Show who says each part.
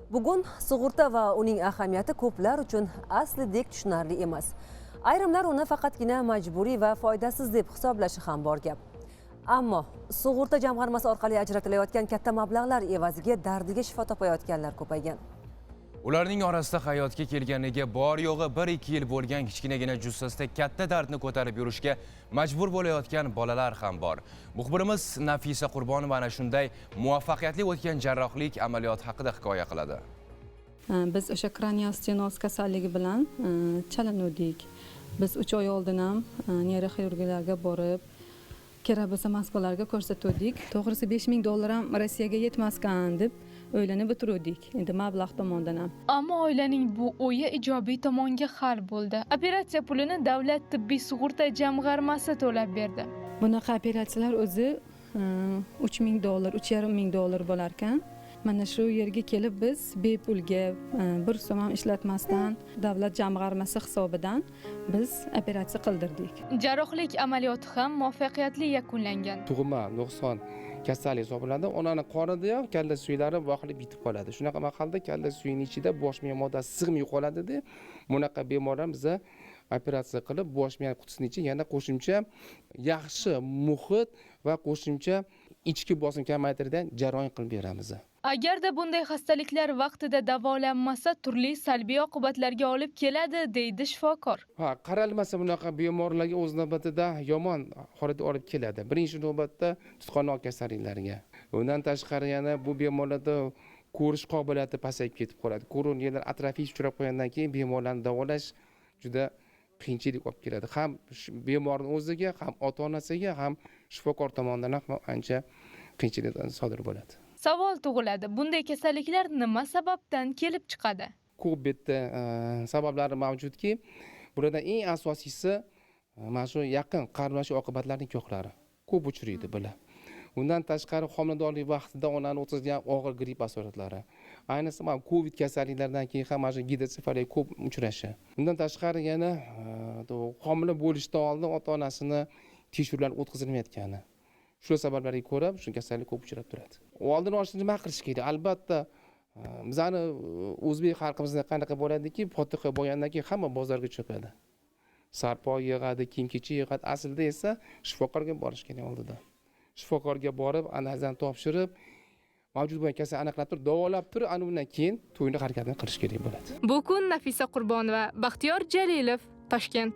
Speaker 1: Bugun sug'urta va uning ahamiyati ko'plar uchun aslidek tushunarli emas. Ayrimlar uni faqatgina majburiy va foydasiz deb hisoblashi ham bor gap. Ammo sug'urta jamg'armasi orqali ajratilayotgan katta mablag'lar evaziga dardiga shifo topayotganlar ko'paygan.
Speaker 2: Ularning orasida hayotga kelganiga bor yo'g'i 1-2 yil bo'lgan kichkinagina jussasida katta dardni ko'tarib yurishga majbur bo'layotgan bolalar ham bor. Muxbirimiz Nafisa Qurbonova ana shunday muvaffaqiyatli o'tgan jarrohlik amaliyoti haqida hikoya qiladi.
Speaker 3: Biz o'sha kranial stenoz kasalligi bilan chalinuvdik. Biz 3 oy oldin ham neyroxirurglarga borib, kerak bo'lsa Moskvalarga ko'rsatuvdik. To'g'risi $5000 ham Rossiyaga yetmaskan deb o'ylanib o'tiruvdik. Endi mablag' tomondan ham.
Speaker 4: Ammo oilaning bu o'yi ijobiy tomonga hal bo'ldi. Operatsiya pulini davlat tibbiy sug'urta jamg'armasi to'lab berdi.
Speaker 3: Bunaqa operatsiyalar o'zi $3000, $3,500 bo'lar ekan. Mana shu yerga kelib biz bepulga bir so'm ham ishlatmasdan davlat jamg'armasi hisobidan biz operatsiya qildirdik.
Speaker 4: Jarrohlik amaliyoti ham muvaffaqiyatli yakunlangan.
Speaker 5: Tug'ma nuqson kasallik hisoblanadi. Onani qornida ham kalla suyaklari voqilib bitib qoladi. Shunaqa mahalda kalla suyining ichida bosh miya moddasi sig'may qoladida. Bunaqa bemorlar biza operatsiya qilib bosh miya qutisining ichiga yana qo'shimcha yaxshi muhit va qo'shimcha ichki bosim kamaytiradigan jarayon qilib beramiz.
Speaker 4: Agarda bunday xastaliklar vaqtida davolanmasa, turli salbiy oqibatlarga olib keladi, deydi shifokor.
Speaker 5: Ha, qaralmasa bunaqa bemorlarga o'z navbatida yomon holatga olib keladi. Birinchi navbatda tutqanoq kasalliklariga. Undan tashqari yana bu bemorlarda ko'rish qobiliyati pasayib ketib qoladi. Ko'ruv nervlar atrofiya uchrab qo'ygandan keyin bemorlarni davolash juda qiyinchilik olib keladi. Ham bemorning o'ziga, ham ota-onasiga, ham shifokor tomonidan ham ancha qiyinchilik sodir bo'ladi.
Speaker 4: Savol tug'iladi. Bunday kasalliklar nima sababdan kelib chiqadi?
Speaker 5: Ko'p bu yerda sabablari mavjudki, bulardan eng asosiysi mana shu yaqin qarindosh oqibatlarining nikohlari ko'p uchraydi bular. Undan tashqari homiladorlik vaqtida onani o'tkazgan og'ir gripp asoratlari. Ayniqsa mana COVID kasalliklaridan keyin ham mana shu gidrotsefaliya ko'p uchrashi. Undan tashqari yana homila bo'lishdan oldin ota-onasini tekshiruvlar o'tkazilmayotgani. Shu sabablarga ko'ra shu kasallik ko'p uchrab turadi. Oldini olish uchun nima qilish kerak? Albatta, bizani o'zbek xalqimizda qanaqa bo'ladiki, fotiha bo'lgandan keyin hamma bozorga cho'kadi. Sarpo yig'adi, kiyim-kechak yig'adi. Aslida esa shifokorga borish kerak oldida. Shifokorga borib, analizdan topshirib, mavjud bo'lgan kasalni aniqlab turib, davolab turib, ana undan keyin to'yni harakatini qilish kerak bo'ladi.
Speaker 4: Bu kun Nafisa Qurbonova, Baxtiyor Jalilov, Toshkent.